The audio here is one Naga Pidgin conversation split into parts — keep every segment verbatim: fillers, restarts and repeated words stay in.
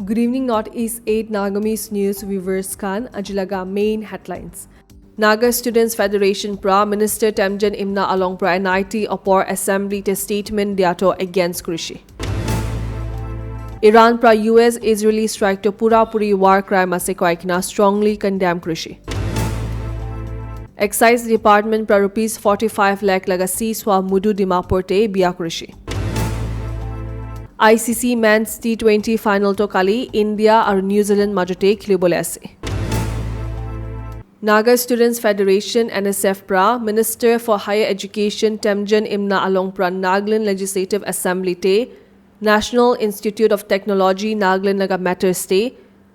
Good evening, Northeast eight Nagamese News viewers khan. Ajilaga main headlines. Naga Students Federation pra Minister Temjen Imna Along pra N I T opor assembly te statement diato against kurishi. Iran pra U S Israeli strike to pura puri war crime ase koikena strongly condemn kurishi. Excise Department pra rupees forty-five lakh laga seize hua mudu Dimapur te biya kurishi. I C C Men's T twenty final to kali India aru New Zealand majote khilibole ase. Naga Students Federation, N S F pra Minister for Higher Education Temjen Imna Along pra Nagaland Legislative Assembly te National Institute of Technology Nagaland laga matters te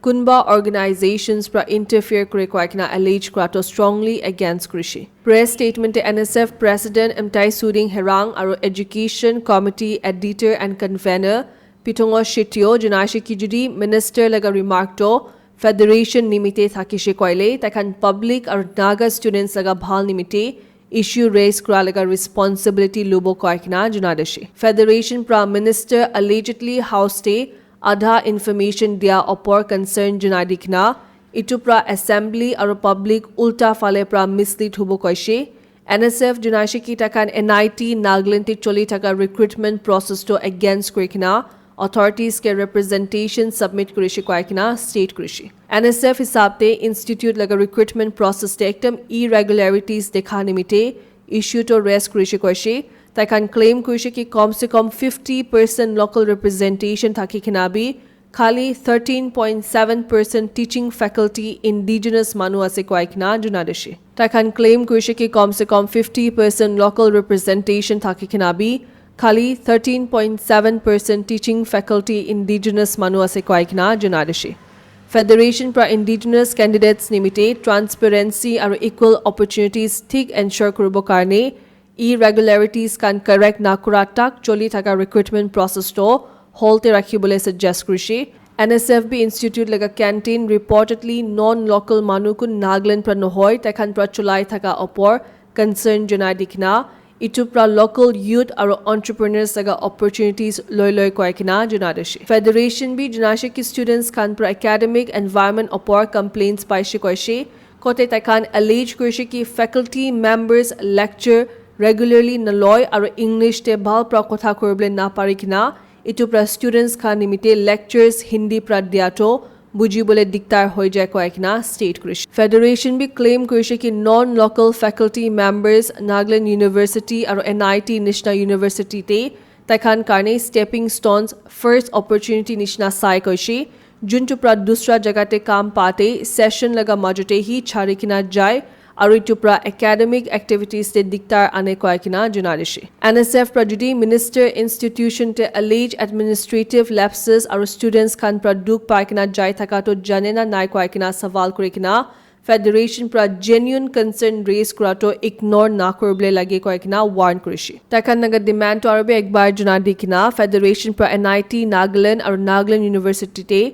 kunba organizations pra interfere kure koikena allege kurato strongly against kurishi. Press statement te N S F President Mtai Suding Herang aru Education Committee Editor and Convener Pitongo Shitio janaishe ki judi minister laga remark to federation nimite thakishe koile, taikhan public aru Naga students laga bhal nimite issue raise kura laga responsibility lubo koikena janai dishe. Federation pra minister allegedly house te adha information dia opor concern janai dikena, itu pra assembly aru public ulta phale pra mislead hubo koishe. N S F janaishe ki taikhan N I T Nagaland te choli thaka recruitment process to against kurikena authorities ke representation submit kurishi koikena state kurishi. N S F hisab te institute laga recruitment process te ekdam irregularities dekha nimite issue to raise kurishi koishe. Taikhan claim kurishi ki kom se kom fifty percent local representation thaki kena bi khali thirteen point seven percent teaching faculty indigenous manu ase koikena janai dishe. Taikhan claim kurishi ki kom se kom fifty percent local representation thaki kena bi khali thirteen point seven percent teaching faculty indigenous manu ase koikena janai dishe. Federation pra indigenous candidates nimite transparency aru equal opportunities thik ensure kuribo karne irregularities khan correct na kura tak choli thaka recruitment process to hold te rakhibole suggest kurishi. N S F bi institute laga canteen reportedly non-local manu kun Nagaland pra nohoi taikhan pra chulai thaka opor concern janai dikena itu pra local youth aru entrepreneurs laga opportunities loi loi koikena janai dishe. Federation bi janaishe ki students khan pra academic environment opor complaints paishe koishe. Kote taikhan allege kurishe ki faculty members lecture regularly naloi aru English te bhal pra kotha kuribole napari kena itu pra students khan nimite lectures Hindi pra diato bujibole diktar hoi jai koikena state kurishe. Federation bi claim kurishe ki non-local faculty members Nagaland University aru N I T nishina university te taikhan karne stepping stones first opportunity nishina sai koishe, juntu pra dusra jaga te kam pate session laga majote hi chari kena jai aru itu pra academic activities te diktar ane koikena janai dishe. N S F pra judi minister institution te allege administrative lapses aru students khan pra dukh pai kena jai thaka to jane na nai koikena sawal kurikena federation pra genuine concern raise kurato ignore na kuribole lage koikena warn kurishi. Taikhan laga demand to aru bi ekbar janai dikena federation pra N I T Nagaland aru Nagaland University te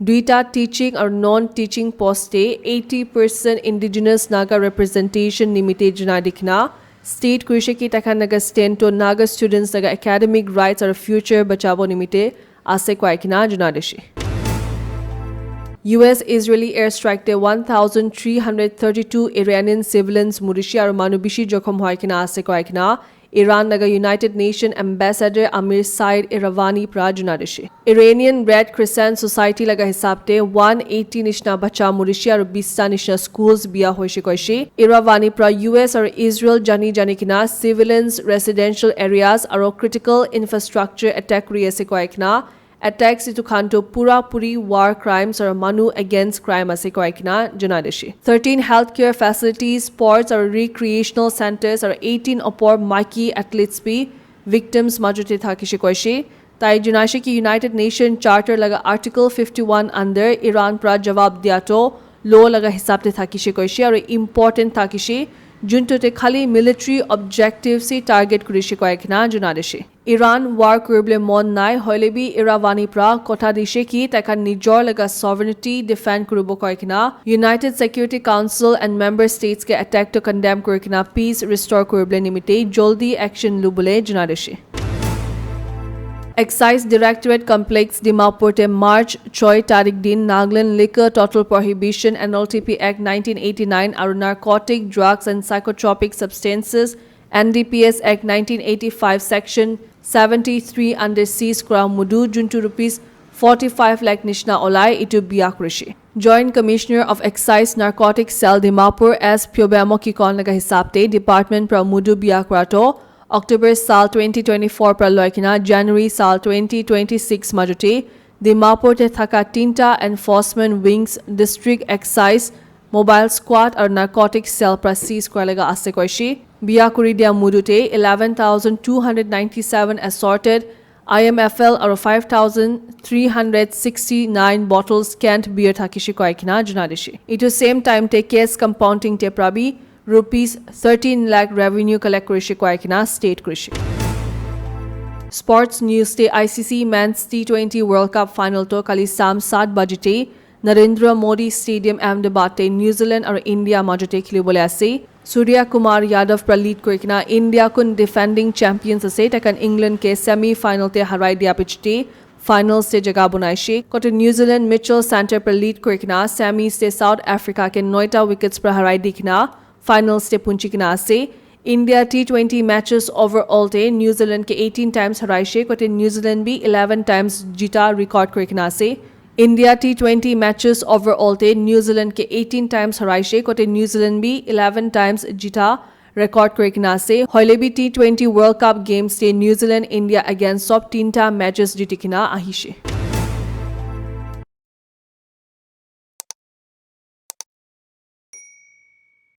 duita teaching aru non-teaching post te eighty percent indigenous Naga representation nimite janai dikena state kurishe ki taikhan laga stand to Naga students laga academic rights aru future bachabo nimite ase koikena janai dishe. U S Israeli airstrike te one thousand three hundred thirty-two Iranian civilians murishi aru manu bishi jokhom hoikena ase koikena Iran laga United Nation Ambassador Amir Said Iravani pra janai dishe. Iranian Red Crescent Society laga hisab te one eighty nishina bacha murishi aru bista nishina schools biya hoishe koishe. Iravani pra U S aru Israel jani jani kena civilians residential areas aru critical infrastructure attack kuri ase koikena attacks itu khan to pura puri war crimes aru manu against crime ase koikena janai dishe. Thirteen healthcare facilities, sports aru recreational centers aru eighteen opor maiki athletes bi victims majote thakishe koishe. Tai janaishe ki United Nation Charter laga Article fifty-one under Iran pra jawab diato law laga hisab te thakishe koishe aru important thakishe juntu te khali military objective se target kurishe koikena janai dishe. Iran war kuribole mon nai, hoile bi Iravani pra kotha dishe ki taikhan nijor laga sovereignty defend kuribo koikena United Security Council and member states ke attack to condemn kurikena peace restore kuribole nimite joldi action lubole janai dishe. Excise Directorate Complex Dimapur te March choi tarik din Nagaland Liquor Total Prohibition and L T P Act nineteen eighty-nine aru Narcotic Drugs and Psychotropic Substances N D P S Act nineteen eighty-five Section seventy-three under seize kura mudu juntu rupees forty-five lakh nishina olai itu biya kurishi. Joint Commissioner of Excise Narcotic Cell Dimapur S Pyobamo ki kon laga hisab te department pra mudu biya kura to October sal twenty twenty-four pra loikena January sal twenty twenty-six majote Dimapur te thaka tinta enforcement wings, district excise, mobile squad aru narcotic cell pra seize kura laga ase koishi. Biya kuri dia mudu te eleven thousand two hundred ninety-seven assorted I M F L aru five thousand three hundred sixty-nine bottles canned beer thakishi koikena jana dishi. Itu same time te case compounding te pra bi rupees thirteen lakh revenue collect kurishi koikena state kurishi. Sports news te I C C Men's T twenty World Cup final to kali sam saat baji te Narendra Modi Stadium Ahmedabad te New Zealand aru India majote khilibole ase. Surya Kumar Yadav pra lead kurikena India kun defending champions ase, taikhan England ke semi final te harai dia pichete finals te jaga banaishe. Kote New Zealand Mitchell Centre pra lead kurikena semis te South Africa ke noita wickets pra harai dikena finals te punchi kena ase. India T twenty matches overall te New Zealand ke eighteen times haraishe, kote New Zealand bi eleven times jita record kurikena ase. India T twenty matches overall te New Zealand ke eighteen times haraishe, kote New Zealand bi eleven times jita record kurikena ase. Hoile bi T twenty World Cup games te New Zealand India against sob tinta matches jiti kena ahishe.